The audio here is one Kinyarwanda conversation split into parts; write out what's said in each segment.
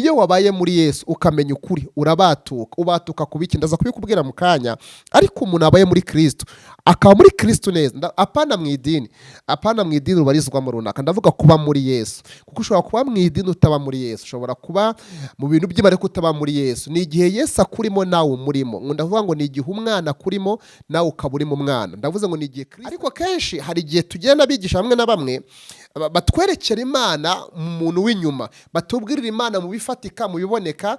Iyo wabaye muri Yesu ukamenya ukuri, urabatuka. Ubatuka ku biki? Ndaza kubikubwira mu kanya. Ariko umuntu wabaye muri Kristo, akaba muri Kristo neza, apana mu idini, apana mu idini ubarizwamo runaka, ndavuga kuba muri Yesu, kuko ushobora kuba mu idini utaba muri Yesu, ushobora kuba mu bintu by'imana ariko utaba muri Yesu. Ni igihe Yesu akurimo nawe umurimo. Ndavuga ngo ni igihe umwana akurimo nawe ukaba uri mu mwana. Ndavuze ngo ni igihe Kristo. Ariko kenshi hari igihe tugenda abigisha bamwe na bamwe batwerekera Imana mu muntu w'inyuma, batubwirira Imana mu bifatika, mu biboneka.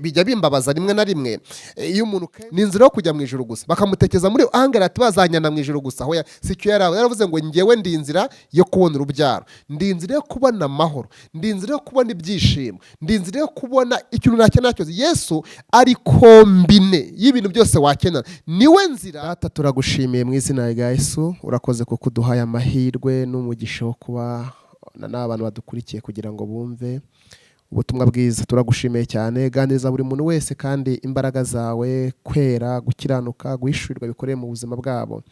Bijya bimbabaza rimwe na rimwe. Iyo umuntu ni inzira yo kujya mu ijuru gusa, bakamutekereza muri angara ati bazanjyana mu ijuru gusa. Hoya, si cyo yari yaravuze ngo ngewe ndi inzira yo kubona urubyaro, ndi inzira yo kubona amahoro, ndi inzira yo kubona ibyishimo, ndi inzira yo kubona ikintu nakenera cyose. Yesu ari combine y'ibintu byose wakenera, niwe nzira. Data, turagushimiye mu izina rya Yesu. Urakoze kuko uduhaye amahirwe n'umugisha wo kuba n'abantu badukurikiye kugira ngo bumve ubutumwa bwiza. Turagushimiye cyane. Ganiriza buri muntu wese, kandi imbaraga zawe, kwera, gukiranuka, guhishurirwa bikoreye mu buzima bwabo,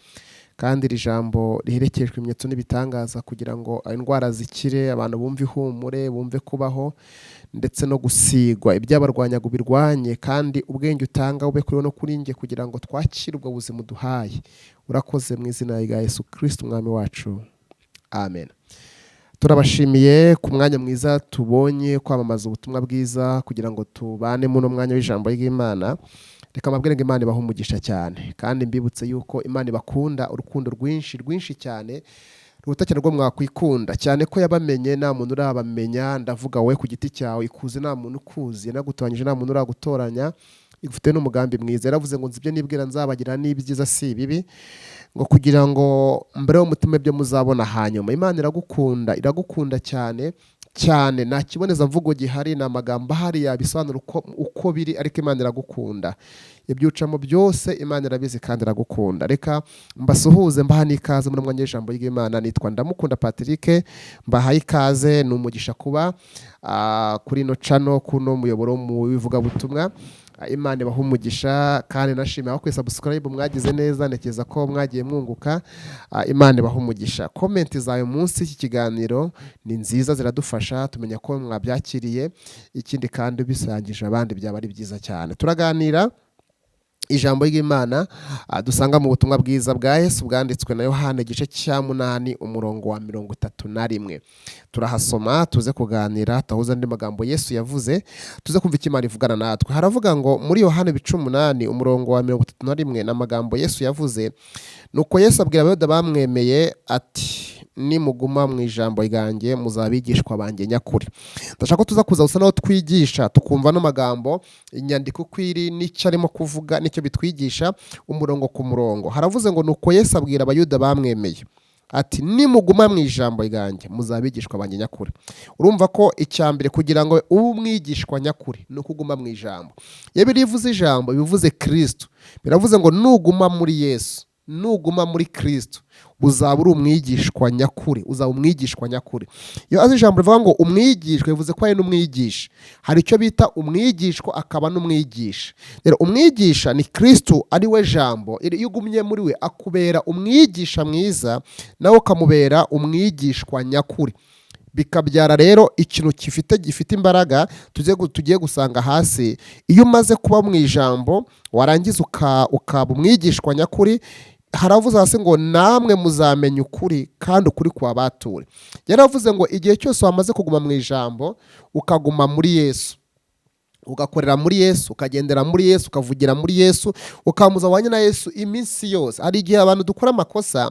kandi iri jambo riherekejwe ibimenyetso n'ibitangaza kugira ngo indwara zikire, abantu bumve ihumure, bumve kubaho ndetse no gusigwa, ibyabarwanyaga ubirwanye, kandi ubwenge utanga bube kuri we no kuri njye kugira ngo twakire ubwo buzima uduhaye. Urakoze mu izina rya Yesu Kirisiti Umwami wacu, amen. Turabashimiye ku mwanya mwiza tubonye kwamamaza ubutumwa bwiza kugira ngo tubane muri uno mwanya w'ijambo ry'Imana. Reka mbabwire ngo Imana ibahe umugisha cyane, kandi mbibutse yuko Imana ibakunda urukundo rwinshi rwinshi cyane, ruruta cyane rwo mwakwikunda, cyane ko yabamenye nta muntu urabamenya. Ndavuga wowe ku giti cyawe, ikuzi nta muntu ukuzi, yanagutoranyije nta muntu uragutoranya, igufite n'umugambi mwiza. Yaravuze ngo nzi ibyo nibwira nzabagira n'ibyiza si ibibi, ngo kugira ngo mbere y'umutima ibyo muzabona hanyuma. Imana iragukunda, iragukunda cyane cyane. Nta kibonezamvugo gihari, ni amagambo ahari yabisobanura uko biri, ariko Imana iragukunda. Ibyo ucamo byose Imana irabizi kandi iragukunda. Reka mbasuhuze, mbaha n'ikaze muri mwanya w'ijambo ry'Imana. Nitwa Ndamukunda Patrick, mbahaye ikaze. Ni umugisha kuba kuri ino channel, kuno muyoboro mu w'ivugabutumwa. Imana ibaha umugisha, kandi nashimiye aho kuri subscribe mwagize neza, ntekereza ko mwagiye mwunguka. Imana ibaha umugisha. Comment zawe munsi y'iki kiganiro ni nziza, ziradufasha tumenya ko mwabyakiriye. Ikindi kandi ubisangije abandi byaba ari byiza cyane. Turaganira ijambo ry'Imana dusanga mu butumwa bwiza bwa Yesu bwanditswe na Yohana, igice cya 8, umurongo wa 31. Turahasoma tuze kuganira, tuhuze andi magambo Yesu yavuze, tuze kumva icyo Imana ivugana natwe. Haravuga ngo muri Yohana ibice 8, umurongo wa 31, ni amagambo Yesu yavuze. Nuko Yesu abwira Abayuda bamwemeye ati: "Nimuguma mu ijambo ryanjye muzabigishwa banjye nyakuri." Ndashaka ko tuza kuza gusa naho twigisha, tukumva ano magambo, inyandiko uko iri n'icyo arimo kuvuga n'icyo bitwigisha, umurongo ku murongo. Haravuze ngo: "Nuko Yesu abwira Abayuda bamwemeye ati: 'Nimuguma mu ijambo ryanjye muzabigishwa banjye nyakuri.'" Urumva ko icya mbere kugira ngo ube umwigishwa nyakuri ni uko uguma mu ijambo. Iyo birivuze ijambo, bivuze Kristo. Biravuze ngo nuguma muri Yesu, nuguma muri Kristo, uzaba uri umwigishwa nyakuri, uzaba umwigishwa nyakuri. Iyo azi ijambo rivuga ngo umwigishwa, bivuze ko hari n'umwigisha. Hari icyo bita umwigishwa akaba n'umwigisha. Rero umwigisha ni Kristo, ari we jambo. Iyo ugumye muri we akubera umwigisha mwiza, nawe ukamubera umwigishwa nyakuri, bikabyara rero ikintu gifite imbaraga tugiye gusanga hasi. Iyo umaze kuba mu ijambo, warangiza ukaba umwigishwa nyakuri, haravuze hasi ngo: "Namwe muzamenya ukuri, kandi ukuri kubabature." Yaravuze ngo igihe cyose wamaze kuguma mu ijambo, ukaguma muri Yesu, ugakorera muri Yesu, ukagendera muri Yesu, ukavugira muri Yesu, ukamuza wanye na Yesu iminsi yose. Hari igihe abantu dukora amakosa,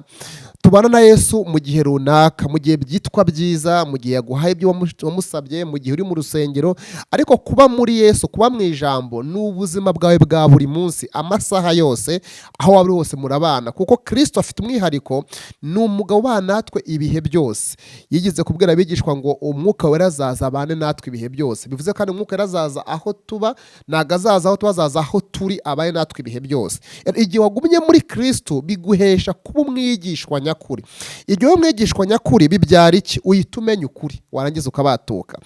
tubana na Yesu mu gihe runaka, mu gihe byitwa byiza, mu gihe yaguhaye ibyo wamusabye, mu gihe uri mu rusengero. Ariko kuba muri Yesu, kuba mu ijambo, ni ubuzima bwawe bwa buri munsi, amasaha yose, aho waba uri hose murabana, kuko Kirisito afite umwihariko, ni umugabo ubana natwe ibihe byose. Yigeze kubwira abigishwa ngo Umwuka Wera azaza abane natwe ibihe byose. Bivuze kandi Umwuka Wera azaza aho tuba, ntabwo azaza aho tuba, azaza aho turi, abaye natwe ibihe byose. Igihe wagumye muri Kirisito biguhesha kuba umwigishwa nyakuri. Igihe uri umwigishwa nyakuri bibyara iki? Uhita umenya ukuri, warangiza ukabatuka.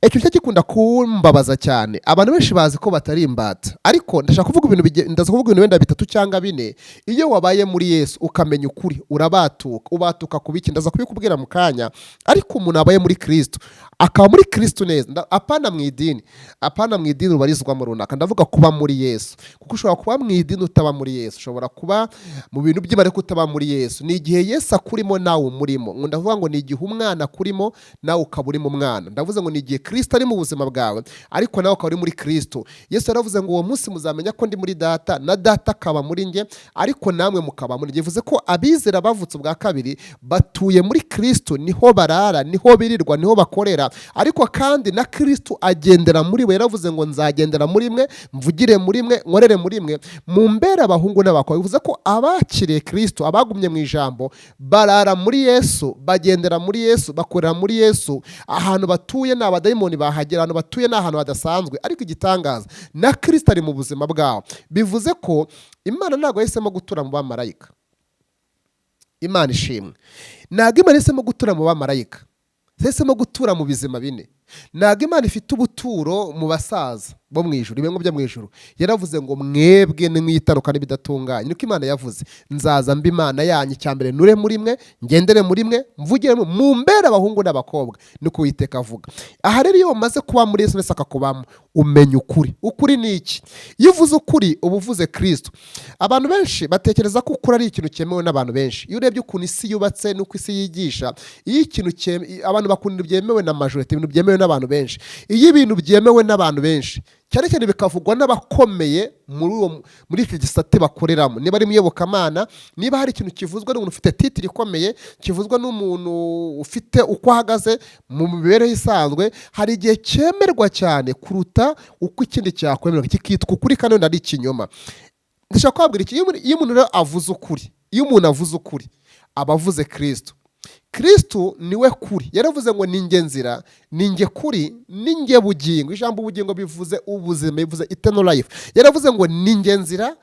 Icyo cyo gikunda kumbabaza cyane. Abantu benshi bazi ko batari imbata, ariko ndashaka kuvuga ibintu ndaza kuvuga ibintu wenda bitatu cyangwa bine. Iyo wabaye muri Yesu ukamenya ukuri, urabatuka. Ubatuka ku biki? Ndaza kubikubwira mu kanya. Ariko umuntu wabaye muri Kirisito Akaba muri Kristo neza. Apana mu idini, apana mu idini ubarizwamo runaka. Ndavuga kuba muri Yesu, kuko ushobora kuba mu idini utaba muri Yesu, ushobora kuba mu bintu by'imana ariko utaba muri Yesu. Ni igihe Yesu akurimo nawe umurimo. Ndavuga ngo ni igihe umwana akurimo nawe ukaba uri mu mwana. Ndavuze ngo ni igihe Kristo ari mu buzima bwawe ariko nawe ukaba uri muri Kristo. Yesu yaravuze ngo uwo munsi muzamenya ko ndi muri Data na Data akaba muri njye, ariko namwe mukaba muri njye. Bivuze ko abizera bavutse ubwa kabiri batuye muri Kristo, niho barara, niho birirwa, niho bakorera, ariko kandi na Kristo agendera muri we. Yaravuze ngo nzagendera muri mwe, mvugire muri mwe, nkorere muri mwe, mumbere abahungu n'abakobwa. Bivuze ko abakiriye Kristo, abagumye mu ijambo, barara muri Yesu, bagendera muri Yesu, bakorera muri Yesu. Ahantu batuye ni abadayimoni bahagera, ahantu batuye ni ahantu hadasanzwe, ariko igitangaza na Kristo ari mu buzima bwabo. Bivuze ko Imana ntabwo yahisemo gutura mu bamarayika. Imana ishimwe. Ntabwo Imana yahisemo gutura mu bamarayika, yahisemo gutura mu bizima bine. Ntabwo Imana ifite ubuturo mu basaza bo mu ijuru, ibigo byo mu ijuru. Yaravuze ngo mwebwe nimwitaruka n'ibidatunganye, niko Imana yavuze, nzaza mba Imana yanyu. Icya mbere nure muri mwe, ngendere muri mwe, mvugire mumbere abahungu n'abakobwa, niko Uwiteka avuga. Aha rero iyo umaze kuba muri Yesu wese akakubamo, umenya ukuri. Ukuri ni iki? Iyo uvuze ukuri uba uvuze Kristo. Abantu benshi batekereza ko ukuri ari ikintu cyemewe n'abantu benshi. Iyo urebye ukuntu isi yubatse n'uko isi yigisha, iyo ikintu abantu bakunda ibintu byemewe na majorité, ibintu byemewe n'abantu benshi. Iyo ibintu byemewe n'abantu benshi, cyane cyane bikavugwa n'abakomeye muri iki gisate bakoreramo, niba ari mu iyobokamana, niba hari ikintu kivuzwa n'umuntu ufite titre ikomeye, kivuzwa n'umuntu ufite uko ahagaze mu mibereho isanzwe, hari igihe cyemerwa cyane kuruta uko ikindi cyakwemerwa, kikitwa ukuri kandi wenda ari ikinyoma. Ndashaka kubabwira iki: iyo umuntu rero avuze ukuri, iyo umuntu avuze ukuri aba avuze Kristo. Kristo niwe kuri. Yaravuze ngo ni njye nzira, ni njye kuri, ni njye bugingo. Ijambo ubugingo bivuze ubuzima, bivuze eternal life. Yaravuze ngo ni njye nzira,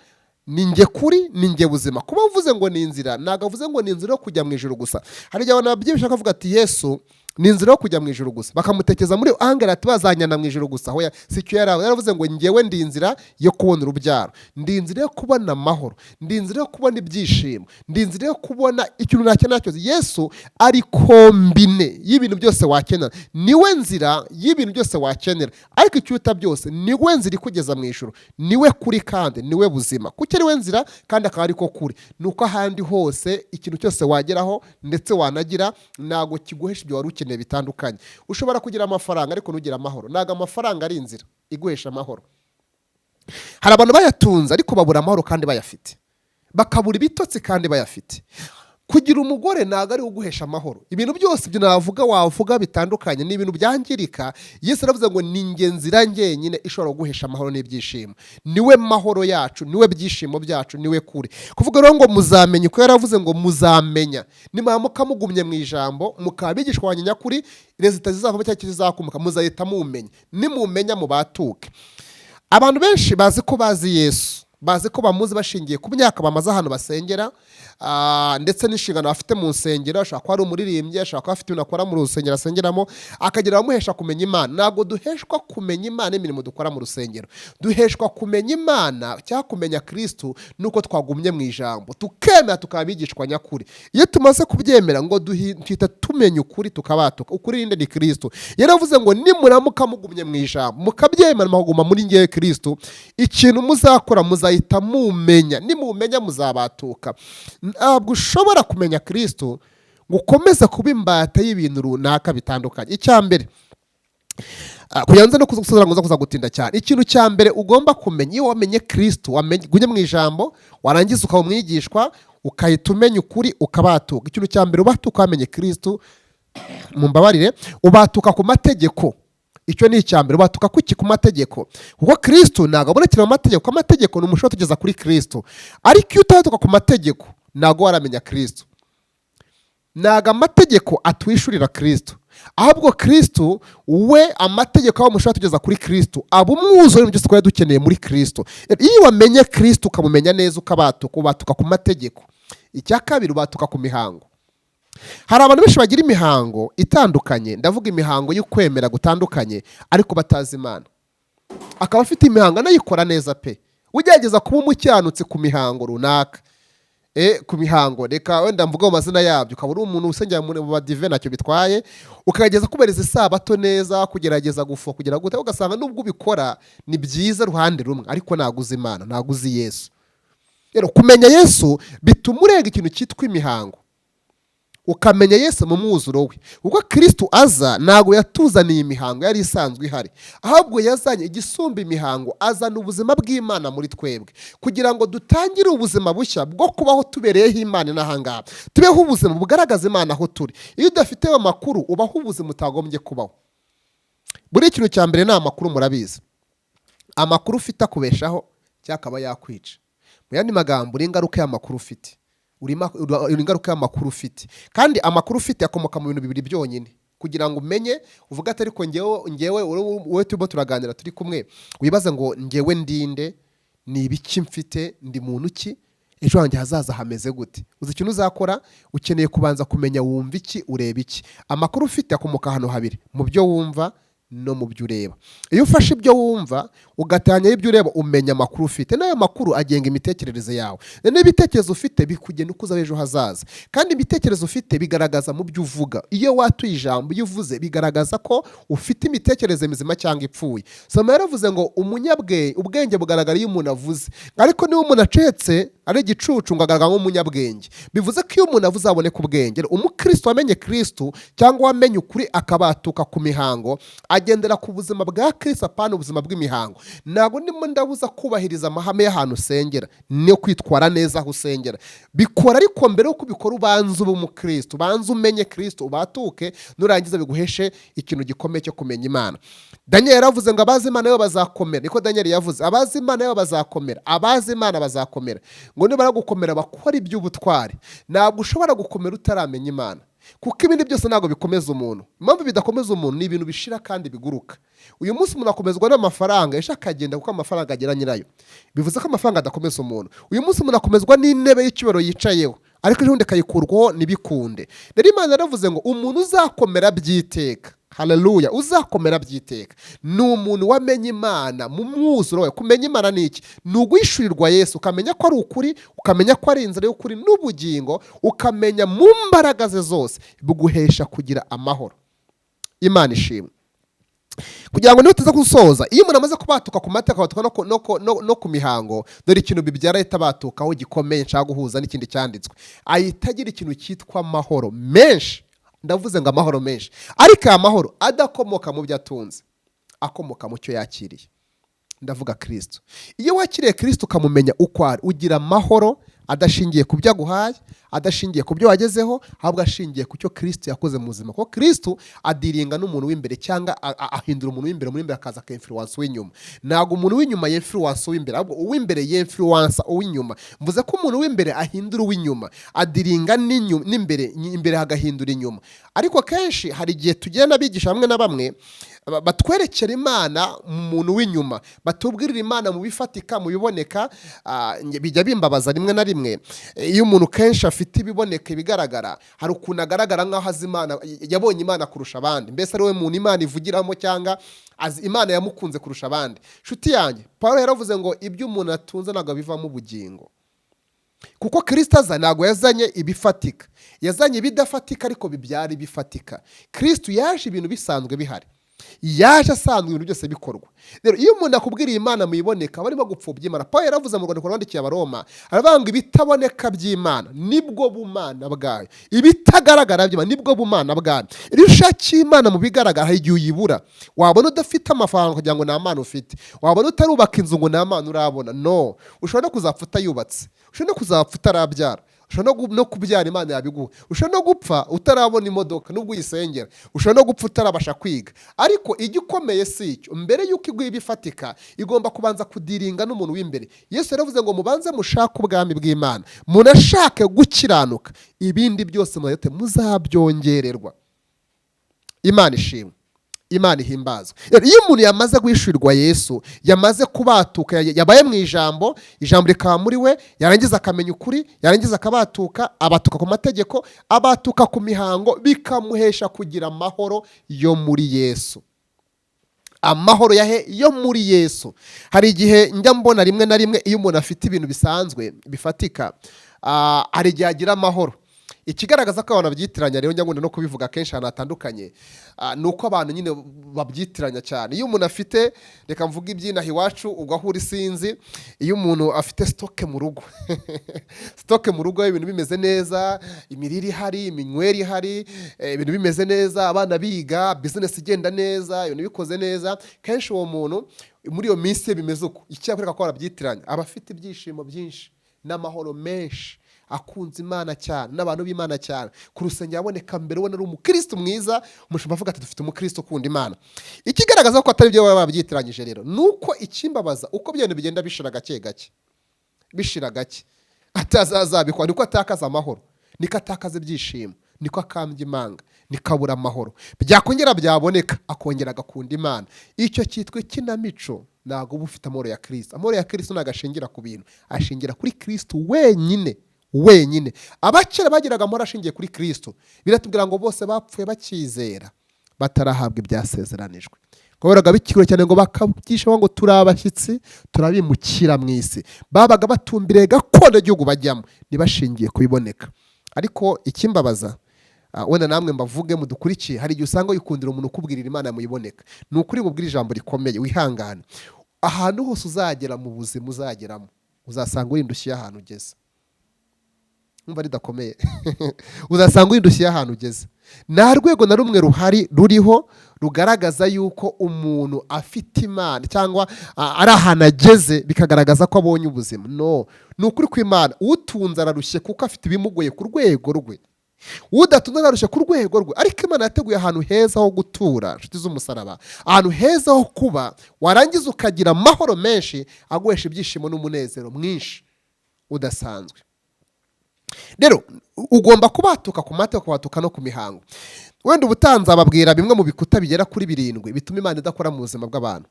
ni njye kuri, ni njye buzima. Kuba uvuze ngo ni inzira, ntabwo avuze ngo ni inzira yo kujya mu ijuru gusa. Hari igihe abantu babyibushye bakavuga ati Yesu ni inzira yo kujya mu ijuru gusa, bakamutekereza muri angela, ati bazanjyana mu ijuru gusa. Hoya, si cyo yari yaravuze. Ngo njyewe ndi inzira yo kubona urubyaro, ndi inzira yo kubona amahoro, ndi inzira yo kubona ibyishimo, ndi inzira yo kubona ikintu nakenera cyose. Yesu ari combine y'ibintu byose wakenera, niwe nzira y'ibintu byose wakenera, ariko ikiruta byose niwe nzira ikugeza mu ijuru, niwe kuri kandi niwe buzima. Kuko ari we nzira kandi akaba ariko kuri, ni uko ahandi hose ikintu cyose wageraho ndetse wanagira ntabwo kiguhesha ibyo wari ukeneye bitandukanye. Ushobora kugira amafaranga ariko ntugire amahoro. Ntabwo amafaranga ari inzira iguhesha amahoro. Hari abantu bayatunze ariko babura amahoro kandi bayafite, bakabura ibitotsi kandi bayafite. Kugira umugore ntabwo ari uguhesha amahoro. Ibintu byose ibyo navuga wavuga bitandukanye ni ibintu byangirika. Yesu aravuze ngo ni njye nzira njyenyine ishobora kuguhesha amahoro n'ibyishimo. Niwe mahoro yacu, niwe byishimo byacu, niwe kuri. Kuvuga rero ngo muzamenya uko, yaravuze ngo muzamenya nimuramuka mugumye mu ijambo, mukaba abigishwa banjye nyakuri, résultat zizavamo cyangwa kizakomoka muzahita mumenya. Nimumenya mubatuke. Abantu benshi bazi ko bazi Yesu, bazi ko bamuzi bashingiye ku myaka bamaze ahantu basengera, ndetse n'inshingano bafite mu nsengero. Ashobora kuba ari umuririmbyi, ashobora kuba afite ibintu akora mu rusengero asengeramo, akagira abamuhesha kumenya Imana. Ntabwo duheshwa kumenya Imana n'imirimo dukora mu rusengero. Duheshwa kumenya Imana cyangwa kumenya Kristo nuko twagumye mu ijambo, tukemera, tukaba abigishwa nyakuri. Iyo tumaze kubyemera ngo duhita tumenya ukuri, tukabatuka. Ukuri ninde? Ni Kristo. Yaravuze ngo nimuramuka mugumye mu ijambo, mukabyemera, mukaguma muri ngewe Kristo, ikintu muzakora muzahita mumenya, nimumenya muzabatuka. Ntabwo ushobora kumenya Kristo ngo ukomeze kuba imbata y'ibintu runaka bitandukanye. Icya mbere, kugira ngo nze no kuza ngo nza kuza gutinda cyane, ikintu cya mbere ugomba kumenya iyo wamenye Kristo, wamenye ujye mu ijambo, warangiza ukaba umwigishwa, ukahita umenya ukuri, ukabatuka. Ikintu cya mbere ubatuka wamenye Kristo, mumbabarire, ubatuka ku mategeko. Icyo ni icya mbere. Ubatuka kuki? Ku mategeko, kuko Kristo ntabwo abonekera mu mategeko. Amategeko ni umushobora tugeza kuri Kristo, ariko iyo utabatuka ku mategeko ntabwo waramenya Kristo. Ntabwo amategeko atwishurira Kristo, ahubwo Kristo we amategeko aba umushobora tugeza kuri Kristo, aba umwuzure w'ibintu byose twari dukeneye muri Kristo. Iyo wamenye Kristo ukamumenya neza, ukabatuka, ubatuka ku mategeko. Icya kabiri, ubatuka ku mihango. Hari abantu benshi bagira imihango itandukanye, ndavuga imihango y'ukwemera gutandukanye, ariko batazi Imana. Akaba afite imihango anayikora neza pe, ugerageza kuba umukiranutsi ku mihango runaka. ku mihango, reka wenda mvuge mu mazina yabyo, ukaba uri umuntu usengera mu badive, ntacyo bitwaye, ukagerageza kubahiriza isabato neza, kugerageza gufuha, kugira gute, ugasanga nubwo ubikora ni byiza ruhande rumwe, ariko ntabwo uzi Imana, ntabwo uzi Yesu. Rero kumenya Yesu bituma urenga ikintu cyitwa imihango, ukamenya Yesu mu mwuzuro we. Kuko Kristo aza, ntabwo yatuzaniye imihango yari isanzwe ihari, ahubwo yazanye igisumba imihango, azana ubuzima bw'Imana muri twebwe, kugira ngo dutangire ubuzima bushya bwo kubaho tubereyeho Imana n'ahangaha, tubeho ubuzima bugaragaza Imana aho turi. Iyo udafite ayo makuru, ubaho ubuzima utagombye kubaho. Buri kintu cya mbere ni amakuru. Murabizi, amakuru ufite akubeshaho cyangwa akaba yakwica. Mu yandi magambo, uri ingaruka y'amakuru ufite, uri ingaruka y'amakuru ufite. Kandi amakuru ufite akomoka mu bintu bibiri byonyine. Kugira ngo umenye, uvuge ati: "Ariko ngewe wowe turimo turaganira, turi kumwe, wibaze ngo ngewe ndinde? Ni ibiki mfite? Ndi muntu ki? Ejo hanjye hazaza hameze gute?" Uzi ikintu uzakora? Ukeneye kubanza kumenya wumva iki, ureba iki. Amakuru ufite akomoka ahantu habiri: mu byo wumva no mu byo ureba. Iyo ufashe ibyo wumva ugatanyaho ibyo ureba, umenya amakuru ufite, n'ayo makuru agenga imitekerereze yawe. N'ibitekerezo ufite bikugena uko uzaba ejo hazaza. Kandi ibitekerezo ufite bigaragaza mu byo uvuga. Iyo watuye ijambo, iyo uvuze, bigaragaza ko ufite imitekerereze mizima cyangwa ipfuye. Soma yaravuze ngo umunyabwenge, ubwenge bugaragara iyo umuntu avuze, ariko niba umuntu acetse ari igicucu, ngo agaragara nk'umunyabwenge. Bivuze ko iyo umuntu avuze aboneka ubwenge. Umukristo wamenye Kristo cyangwa wamenye ukuri, akabatuka ku mihango, agendera ku buzima bwa Kristo, apana ubuzima bw'imihango. Ntabwo ndimo ndabuza kubahiriza amahame y'ahantu usengera no kwitwara neza aho usengera, bikora, ariko mbere y'uko ubikora ubanza ube umukristo, ubanza umenye Kristo, ubatuke, nurangiza biguheshe ikintu gikomeye cyo kumenya Imana. Daniel yaravuze ngo abazi Imana yo bazakomera. Niko Daniel yavuze: abazi Imana yo bazakomera, abazi Imana bazakomera. Ngo nibara gukomera bakora iby'ubutwari. Ntabwo ushobora gukomera utaramenya Imana, kuko ibindi byose ntabwo bikomeza umuntu. Impamvu bidakomeza umuntu ni ibintu bishira kandi biguruka. Uyu munsi umuntu akomezwa n'amafaranga, ejo akagenda, kuko amafaranga agira nyirayo. Bivuze ko amafaranga adakomeza umuntu. Uyu munsi umuntu akomezwa n'intebe y'icyubahiro yicayeho, ariko ejo bundi akayikurwaho ntibikunde. Rero Imana yaravuze ngo umuntu uzakomera by'iteka, haleluya, uzakomera by'iteka ni umuntu wamenye Imana mu mwuzuro we. Kumenya Imana ni iki? Ni uguhishurirwa Yesu, ukamenya ko ari ukuri, ukamenya ko ari inzira y'ukuri n'ubugingo, ukamenya mu mbaraga ze zose, biguhesha kugira amahoro. Imana ishimwe. Kugira ngo niba tuza gusoza, iyo umuntu amaze kubatuka ku mateka, akabatuka no ku mihango, dore ikintu bibyara ahita abatukaho gikomeye nshaka guhuza n'ikindi cyanditswe: ahita agira ikintu cyitwa amahoro menshi. Ndavuze ngo amahoro menshi, ariko aya mahoro adakomoka mu byo atunze, akomoka mu cyo yakiriye, ndavuga Kirisito. Iyo wakiriye Kirisito, ukamumenya uko ari, ugira amahoro adashingiye ku byo aguhaye, adashingiye ku byo wagezeho, ahubwo ashingiye ku cyo Kirisito yakoze mu buzima. Kuko Kirisito adealinga n'umuntu w'imbere, cyangwa ahindura umuntu w'imbere, muri imbere akaza akinfluença uw'inyuma. Ntabwo umuntu w'inyuma yinfluença uw'imbere, ahubwo uw'imbere yinfluença uw'inyuma. Mvuze ko umuntu w'imbere ahindura uw'inyuma, adealinga n'imbere, imbere hagahindura inyuma. Ariko kenshi hari igihe tugenda n'abigisha bamwe na bamwe batwerekera Imana mu muntu w'inyuma, batubwirira Imana mu bifatika, mu biboneka. Bijya bimbabaza rimwe na rimwe iyo umuntu kenshi afite ibiboneka, ibigaragara, hari ukuntu agaragara nk'aho azi Imana, yabonye Imana kurusha abandi, mbese ari we muntu Imana ivugiramo, cyangwa azi Imana, yamukunze kurusha abandi. Nshuti yanjye, Paul yaravuze ngo ibyo umuntu atunze ntabwo bivamo ubugingo. Kuko Kirisito aza, ntabwo yazanye ibifatika, yazanye ibidafatika ariko bibyara ibifatika. Kirisito yaje ibintu bisanzwe bihari, yaje asanzwe ibintu byose bikorwa. Rero iyo umuntu akubwiriye Imana muyiboneka, barimo gupfobya Imana. Paul yaravuze mu rwandiko rwandikiye Abaroma, aravuga ngo ibitaboneka by'Imana nibwo bumana bwayo, ibitagaragara by'Imana nibwo bumana bwayo. Iyo ushakiye Imana mu bigaragara, hari igihe uyibura. Wabona udafite amafaranga kugira ngo nta mana ufite, wabona utarubaka inzu ngo nta mana urabona. No ushobora no kuzapfa utayubatse, ushobora no kuzapfa utarabyara, ushobora no kubyara Imana yabiguha, ushobora no gupfa utarabona imodoka nubwo uyisengera, ushobora no gupfa utarabasha kwiga. Ariko igikomeye si icyo. Mbere y'uko iguha ibifatika, igomba kubanza kudealinga n'umuntu w'imbere. Yesu yaravuze ngo mubanze mushake ubwami bw'Imana, munashake gukiranuka, ibindi byose muzahite muzabyongererwa. Imana ishimwe, Imana ihimbazwe. Rero iyo umuntu yamaze guhishurirwa Yesu, yamaze kubatuka, yabaye mu ijambo, ijambo rikaba muri we, yarangiza akamenya ukuri, yarangiza akabatuka, abatuka ku mategeko, abatuka ku mihango, bikamuhesha kugira amahoro yo muri Yesu. Amahoro yahe? Yo muri Yesu. Hari igihe njya mbona rimwe na rimwe iyo umuntu afite ibintu bisanzwe bifatika. Hari igihe agira amahoro. Ikigaragaza ko abantu babyitiranya rero, njya nkunda no kubivuga kenshi ahantu hatandukanye, ni uko abantu nyine babyitiranya cyane. Iyo umuntu afite, reka mvuge iby'inaha iwacu, ubwo aho uri sinzi, iyo umuntu afite stock mu rugo, stock mu rugo, ibintu bimeze neza, imirire ihari, iminywere ihari, ibintu bimeze neza, abana biga, business igenda neza, ibintu bikoze neza, kenshi uwo muntu muri iyo minsi ye bimeze uko, icyakwereka ko barabyitiranya, aba afite ibyishimo byinshi n'amahoro menshi, akunze Imana cyane n'abantu b'Imana cyane. Ku rusengero aboneka mbere, ubona ari umukristo mwiza, umushumba avuga ati: "Dufite umukristo ukunda Imana." Ikigaragaza ko atari byo baba babyitiranyije rero, ni uko ikimbabaza, uko bya bintu bigenda bishira gake gake, bishira gake, atazazabikwa, niko atakaza amahoro, niko atakaza ibyishimo, niko akambya imanga, niko abura amahoro. Byakongera byaboneka, akongera agakunda Imana. Icyo cyitwa ikinamico. Ntabwo uba ufite amahoro ya Kirisito. Amahoro ya Kirisito ntabwo ashingira ku bintu, ashingira kuri Kirisito wenyine wenyine. Abakera bagiraga amahoro ashingiye kuri Kirisito. Biratubwira ngo bose bapfuye bakizera, batarahabwa ibyasezeranijwe. Ngo bahoraga bikiriwe cyane, ngo bakabyishaho ngo turi abashyitsi, turabimukira mu isi. Babaga batumbiriye gakondo y'igihugu bajyamo, ntibashingiye kubiboneka. Ariko ikimbabaza, wenda namwe mbavuge mudukurikiye, hari igihe usanga wikundira umuntu ukubwirira Imana muyiboneka. Ni ukuri mubwira ijambo rikomeye, wihangane. Ahantu hose uzagera mu buzima uzageramo, uzasanga uri indushyi y'ahantu ugeze. Umva ridakomeye, uzasanga uri indushyi y'ahantu ugeze. Nta rwego na rumwe ruhari ruriho rugaragaza yuko umuntu afite Imana cyangwa ari ahantu ageze bikagaragaza ko abonye ubuzima. No ni ukuri kw'Imana, utunze ararushye kuko afite ibimugoye ku rwego rwe, udatunze ararushye ku rwego rwe. Ariko Imana yateguye ahantu heza ho gutura, inshuti z'umusaraba, ahantu heza ho kuba, warangiza ukagira amahoro menshi aguhesha ibyishimo n'umunezero mwinshi udasanzwe. Rero ugomba kubatuka ku mateka, kubatuka no ku mihango. Wenda ubutaha nzababwira bimwe mu bikuta bigera kuri birindwi bituma Imana idakora mu buzima bw'abantu.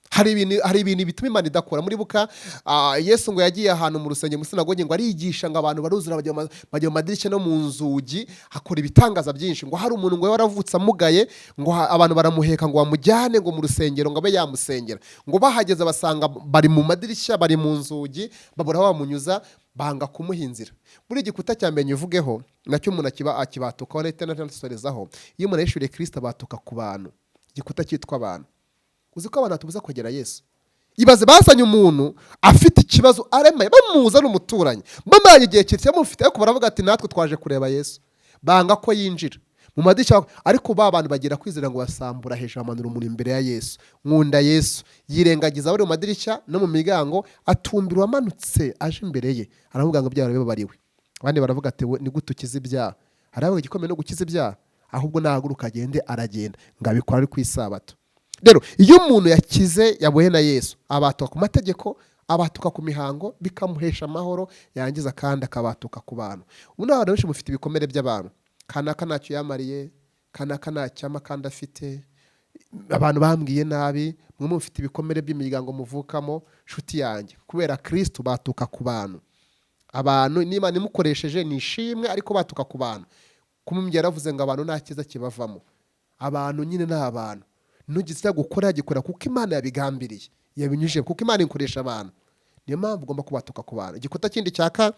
Hari ibintu bituma Imana idakora. Muri buka, Yesu ngo yagiye ahantu mu rusengero, mu sinagogi, ngo arigisha, ngo abantu baruzura, bajya mu madirishya no mu nzugi, akora ibitangaza byinshi. Ngo hari umuntu ngo waravutse amugaye, ngo abantu baramuheka ngo bamujyane ngo mu rusengero ngo abe yamusengera. Ngo bahageze basanga bari mu madirishya, bari mu nzugi, babura aho bamunyuza, banga kumuha inzira. Buri igikuta cya mbere uvugeho nacyo umuntu akibatukaho ndetse nanasorezaho: iyo umuntu yishuriye Kirisito, abatuka ku bantu, igikuta cyitwa abantu. Uzi ko abantu batubuza kwegera Yesu? Ibaze, bazanye umuntu afite ikibazo, aremaye, bamuza n'umuturanyi, bamaranye igihe kirekire bamufite, ariko baravuga ati: "Natwe twaje kureba Yesu." Banga ko yinjira mu madirishya, ariko ba bantu bagira kwizera, ngo basambura hejuru, bamanura umuntu imbere ya Yesu. Nkunda Yesu, yirengagiza abari mu madirishya no mu miryango, atumbira uwamanutse aje imbere ye, aravuga ngo: "Ibyaha bibabariwe." Abandi baravuga ati: "We, ni gute ukiza ibyaha?" Aravuga: "Igikomeye no gukiza ibyaha, ahubwo nahaguruka agende." Aragenda, ngo abikora ari ku Isabato. Rero iyo umuntu yakize, yabuhe na Yesu, abatuka ku mategeko, abatuka ku mihango, bikamuhesha amahoro, yarangiza kandi akabatuka ku bantu. Ubu ni abantu benshi mufite ibikomere by'abantu: kanaka ntacyo yamariye, kanaka ntacyama kandi afite, abantu bambwiye nabi. Mwe mufite ibikomere by'imiryango muvukamo. Nshuti yanjye, kubera Kirisitu batuka ku bantu. Abantu niba nimukoresheje ni ishimwe, ariko batuka ku bantu. Kumubwira yaravuze ngo abantu nta cyiza kibavamo. Abantu nyine ni abantu. Nugize icyo gukora, yagikora kuko Imana yabigambiriye, yabinyujije, kuko Imana ikoresha abantu. Niyo mpamvu ugomba kubatuka ku bantu. Igikuta kindi cyaka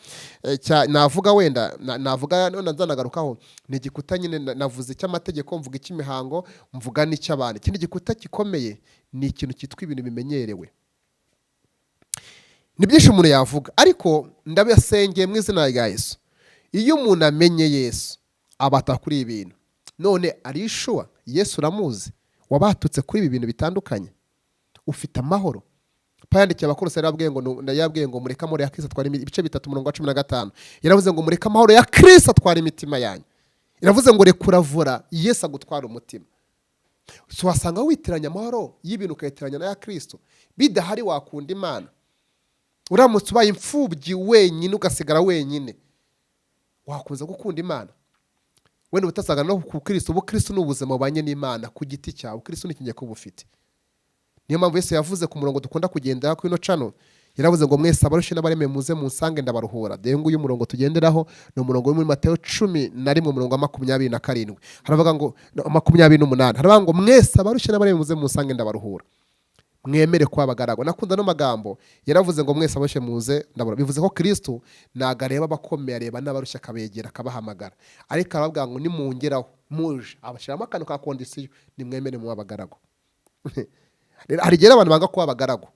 navuga wenda navuga none nzanagarukaho, ni igikuta nyine navuze icy'amategeko, mvuga icy'imihango, mvuga n'icy'abantu. Ikindi gikuta gikomeye ni ikintu cyitwa ibintu bimenyerewe. Ni byinshi umuntu yavuga, ariko ndabasengeye mu izina rya Yesu. Iyo umuntu amenye Yesu, abata kuri ibi bintu. None arishuwa Yesu uramuzi? Wabatutse kuri ibi bintu bitandukanye, ufite amahoro. Pawulo yandikiye Abakolosayi, yarababwiye ngo mureke amahoro ya Kristo atwara ibice 3 umurongo wa 15. Yaravuze ngo mureke amahoro ya Kristo atwara imitima yanyu. Iravuze ngo rekura vura Yesu agutwara umutima. So wasanga witiranya amahoro y'ibintu, ukayitiranya n'aya Kristo. Bidahari wakunda Imana? Uramutse ubaye imfubyi wenyine, ugasigara wenyine, wakunze gukunda Imana? Wenda utasanga no ku Kristo. Ubukristo ni ubuzima bubanye n'Imana ku giti cyawe. Ubukristo ni ikintu kuba ufite. Niyo mpamvu Yesu yavuze ku murongo dukunda kugendera kuri ino channel, yaravuze ngo: "Mwese abarushye n'abaremeye, muze munsange ndabaruhura." Dore nguyu umurongo tugenderaho, ni umurongo uri muri Mateyo 11 umurongo wa 27, haravuga ngo, no, 28, haravuga ngo: "Mwese abarushye n'abaremeye, muze munsange ndabaruhura." Mwemere kuba abagaragu. Nakunda ano magambo yaravuze ngo mwese aboshye muze ndabona. Bivuze ko Kristo ntabwo areba abakomeye, areba n'abarushya, akabegera, akabahamagara. Ariko arababwira ngo nimungeraho muje, abashyiramo akantu ka condition: nimwemere mube abagaragu. Rero hari igihe abantu banga kuba abagaragu,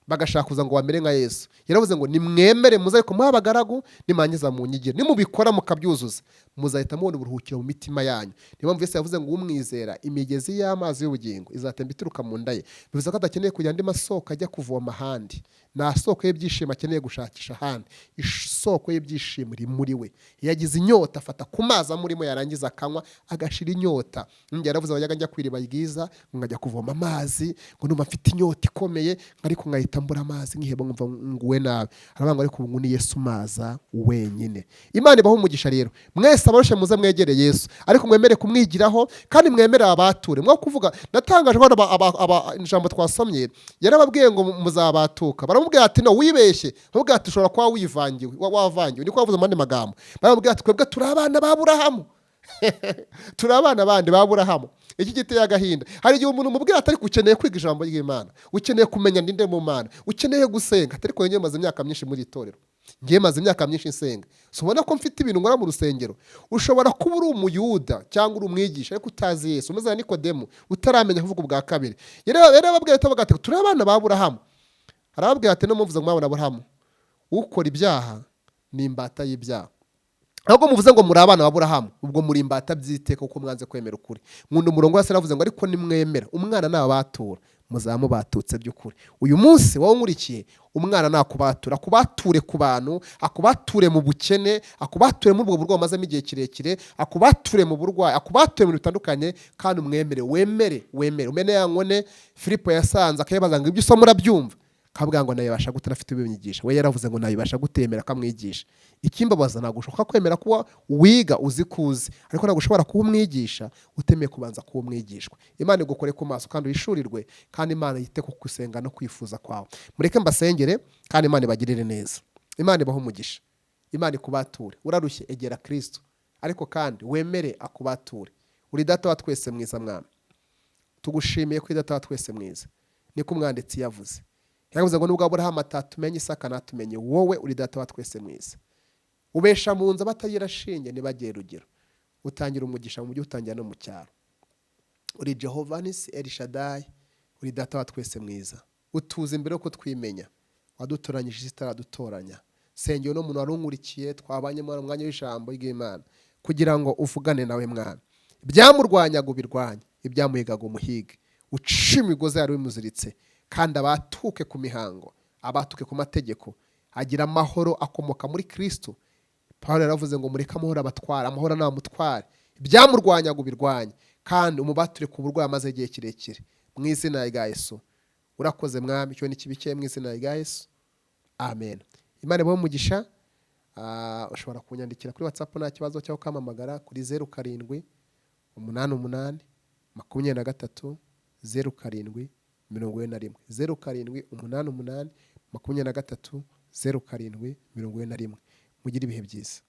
bagashaka kuza ngo bamere nka Yesu. Yaravuze ngo nimwemere muze, ariko mube abagaragu, nimurangiza munyigire. Nimubikora mukabyuzuza, muzahita mubona uburuhukiro mu mitima yanyu. Niyo mpamvu Yesu yavuze ngo umwizera, imigezi y'amazi y'ubugingo izatemba ituruka mu nda ye. Bivuze ko adakeneye kujya andi masoko ajya kuvoma ahandi. Nta soko y'ibyishimo akeneye gushakisha ahandi. Isoko y'ibyishimo iri muri we. Iyo agize inyota, afata ku mazi amurimo, yarangiza akanywa, agashira inyota. Njye yaravuze, bajyaga njya ku iriba ryiza, ngo nkajya kuvoma amazi, ngo numva mfite inyota ikomeye, ariko nkahita mbura amazi, nkiheba, nkumva nguwe nabi. Aravuga ngo ariko ubu ni Yesu maza wenyine. Imana ibaho umugisha. Rero mwese abarushe, muze mwegere Yesu, ariko mwemere kumwigiraho kandi mwemere abature. Mwo kuvuga natangaje ko ijambo twasomye, yarababwiye ngo muzabatuka. Baramubwira ati: "No wibeshye." Baramubwira ati: "Ushobora kuba wivangiwe, wavangiwe." Niko bavuze mu yandi magambo. Baramubwira ati: "Twebwe turi abana ba Aburahamu." Turi abana bandi ba Aburahamu. Iki giteye agahinda. Hari igihe umuntu umubwira ati: "Ariko ukeneye kwiga ijambo ry'Imana, ukeneye kumenya ninde mu Mana, ukeneye gusenga." Atari ko njyewe maze imyaka myinshi muri itorero, ngiye maze imyaka myinshi nsenga, si ubona ko mfite ibintu nkora mu rusengero? Ushobora kuba uri Umuyuda cyangwa uri umwigisha, ariko utazi Yesu, umeze nka Nikodemu utaramenya kuvuga ubwa kabiri. Yarababwiye ati: "Turi abana ba Aburahamu." Arababwira ati: "No muvuze ngo mwabona Aburahamu, ukora ibyaha ni imbata y'ibyaha. Ahubwo muvuze ngo muri abana ba Aburahamu, ubwo muri imbata by'iteka, kuko mwanze kwemera ukuri." Nkunda umurongo wose. Yaravuze ngo ariko nimwemera, umwana nababatura, muzaba mubatutse by'ukuri. Uyu munsi wowe nkurikiye, umwana nakubatura, akubature ku bantu, akubature mu bukene, akubature muri ubwo burwayi umazemo igihe kirekire, akubature mu burwayi, akubature mu bintu bitandukanye. Kandi umwemere, wemere, wemere umene ya nkone Filipo yasanze, akayibaza ngo: "Ibyo usoma urabyumva?" Akavuga ngo: "Nayibasha gute afite ubinyigisha?" We yaravuze ngo: "Nayibasha gutemera akamwigisha?" Ikimbabaza, ntabwo ushoboka kwemera kuba wiga uzi kuzi, ariko ntabwo ushobora kuba umwigisha utemeye kubanza kuba umwigishwa. Imana igukore ku maso kandi wishurirwe, kandi Imana yite ku gusenga no kwifuza kwawe. Mureke mbasengere kandi Imana ibagirire neza. Imana ibahe umugisha, Imana ikubature. Urarushye, egera Kristo, ariko kandi wemere akubature. Uri Data wa twese mwiza. Mwana, tugushimiye ko Data wa twese mwiza. Niko umwanditsi yavuze. Yavuze ngo nubwo Aburahamu atatumenye, Isaka natumenye, wowe uri Data wa twese mwiza. Ubesha mu nzu abatagira shinge ntibagire rugero. Utangira umugisha mu mujyi, utangira no mu cyaro. Uri Jehova Nisi, Elishadayi, uri Data wa twese mwiza. Utuza imbere yuko twimenya, wadutoranyije isi itaradutoranya. Sengera uno muntu wari unkurikiye, twabanye mu mwanya w'ijambo ry'Imana, kugira ngo uvugane nawe, Mwana. Ibyamurwanyaga ubirwanye, ibyamuhigaga umuhige, uce imigozi yari bimuziritse, kandi abatuke ku mihango, abatuke ku mategeko, agira amahoro akomoka muri Kristo. Paul yaravuze ngo mureke amahoro abatwara, amahoro namutware. Ibyamurwanyaga ubirwanye, kandi umubature ku burwayi amaze igihe kirekire, mu izina rya Yesu. Urakoze, Mwami. Icyo ni kibikeye mu izina rya Yesu, amen. Imana ibahe umugisha. Ushobora kunyandikira kuri WhatsApp nta kibazo, cyangwa ukampamagara kuri 0788 23 07 41, 0788 23 07 41. Mugire ibihe byiza.